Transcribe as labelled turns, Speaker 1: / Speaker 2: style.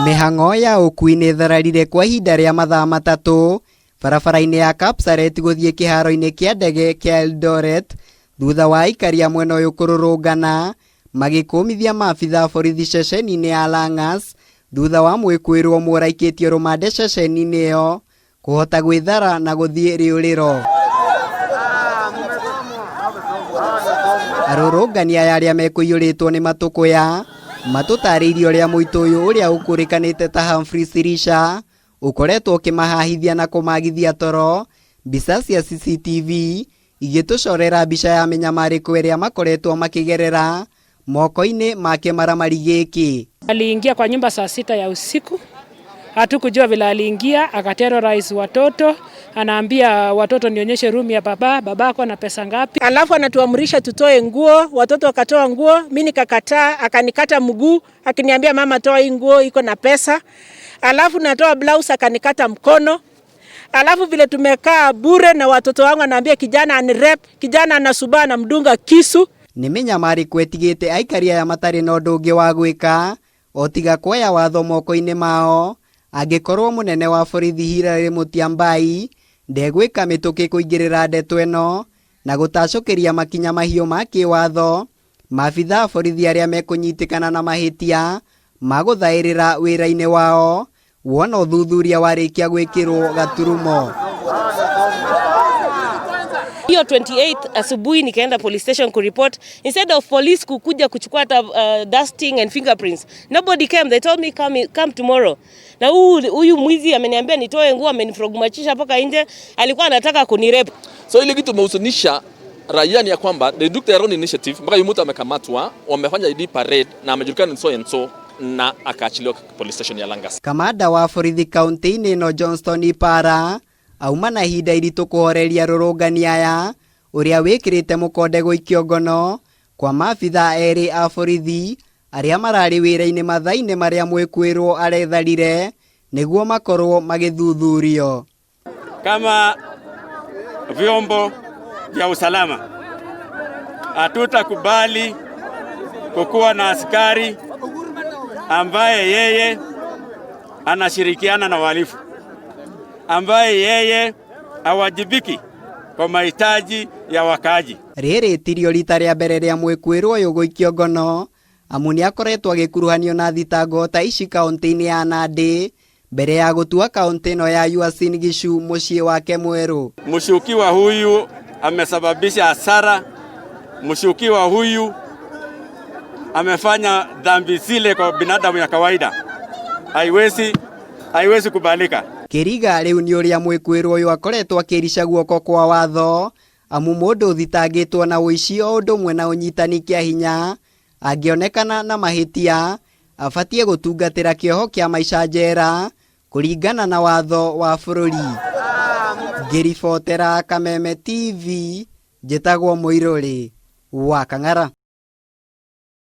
Speaker 1: Mĩhang'o ya ũkui nĩ ĩthararire kwa ihinda rĩa mathaa 3 barabara-inĩ ya Kapsaret gũthiĩ kĩharo-inĩ kĩa ndege kĩa Eldoret thutha wa aikari a mwena ũyũ kũrũrũngana magĩkũmithia maabitha a borithi ceceni-inĩ ya Langas thutha wa mwĩkũĩrwo ũmwe ũraikĩtio rũmande ceceni-inĩ ĩyo kũhota gwĩthara na gũthiĩ rĩũrĩro. Arũrũngani aya arĩa mekũiyũrĩtwo nĩ matũkũya matũtarĩirie ũrĩa mũitũ ũyũ ũrĩa ũkũrĩkanĩte ta Humphrey Sirisha ũkoretwo ũkĩmahahithia na kũmagithia toro. Mbica cia CCTV igĩtũcorera mbica ya mĩnyamarĩko ĩrĩa makoretwo makĩgerera moko-inĩ ma kĩmaramari gĩkĩ.
Speaker 2: Aliingia kwa nyumba saa 6 ya usiku, hatukujua vile aliingia, akaterrorize watoto, anaambia watoto nionyeshe room ya baba, baba ako na pesa ngapi?
Speaker 3: Alafu anatuamrisha tutoe nguo, watoto wakatoa nguo, mimi nikakataa, akanikata mguu, akiniambia mama toa hii nguo iko na pesa. Alafu natoa blouse akanikata mkono. Alafu vile tumekaa bure na watoto wangu anaambia kijana anirep, kijana anasubaa anamdunga kisu.
Speaker 1: Nĩ mĩnyamarĩko ĩtigĩte aikari aya matarĩ na ũndũ ũngĩ wa gwĩka o tiga kuoya watho moko-inĩ mao angĩkorwo mũnene wa borithi Hilary Mutyambai ndegwĩka mĩtũkĩ kũingĩrĩra ndeto ĩno na gũtacũkĩria makinya mahiũ ma kĩwatho maabitha a borithi arĩa mekũnyitĩkana na mahĩtia ma gũthaĩrĩra wĩra-inĩ wao wona ũthuthuria warĩkia gwĩkĩrwo gaturumo.
Speaker 4: Hiyo 28 asubuhi nikaenda police station kureport. Instead of police kukuja kuchukua hata dusting and fingerprints, nobody came. They told me come tomorrow. Na huyu mwizi ameniambia nitoe nguo, amenifrogmachisha mpaka nje, alikuwa anataka kunirape.
Speaker 5: So ile kitu imehuzunisha raia ni ya kwamba they took their own initiative mpaka yule mtu amekamatwa, wamefanya ID parade na amejulikana ni so and so na akaachiliwa police station ya Langas.
Speaker 1: Kamanda wa borithi kaunti-inĩ ĩno Johnston Ipara auma na ihinda iritũ kũhoreria arũrũngani aya ũrĩa wĩkĩrĩte mũkonde gũikio ngono kwa maabitha erĩ a borithi arĩa mararĩ wĩra-inĩ mathaa-inĩ marĩa mwĩkũĩrwo aretharire nĩguo makorwo magĩthuthurio.
Speaker 6: Kama vyombo vya usalama hatutakubali kukuwa na askari ambaye yeye anashirikiana na wahalifu, ambaye yeye hawajibiki kwa mahitaji ya wakaaji.
Speaker 1: Rĩrĩ tirio rita rĩa mbere rĩa mwĩkũĩrwo ũyũ gũikio ngono amu nĩakoretwo agĩkuruhanio na thitango ta ici kaunti-inĩ ya Nandi mbere ya gũtua kaunti ĩno ya Uasin Gishu mũciĩ wake mwerũ.
Speaker 6: Mshukiwa huyu amesababisha hasara, mshukiwa huyu amefanya dhambi zile kwa binadamu ya kawaida, haiwezi kubalika.
Speaker 1: Kĩriga rĩu nĩ ũrĩa mwĩkũĩrwo ũyũ akoretwo akĩrica guoko kwa watho amu mũndũ ũthitangĩtwo na ũici o ũndũ ũmwe na ũnyitani kĩa hinya angĩonekana na mahĩtia abatiĩ gũtungatĩra kĩoho kĩa maica njera kũringana na watho wa bũrũri. Ngĩribotera Kameme TV njĩtagwo Mũirũrĩ wa Kang'ara.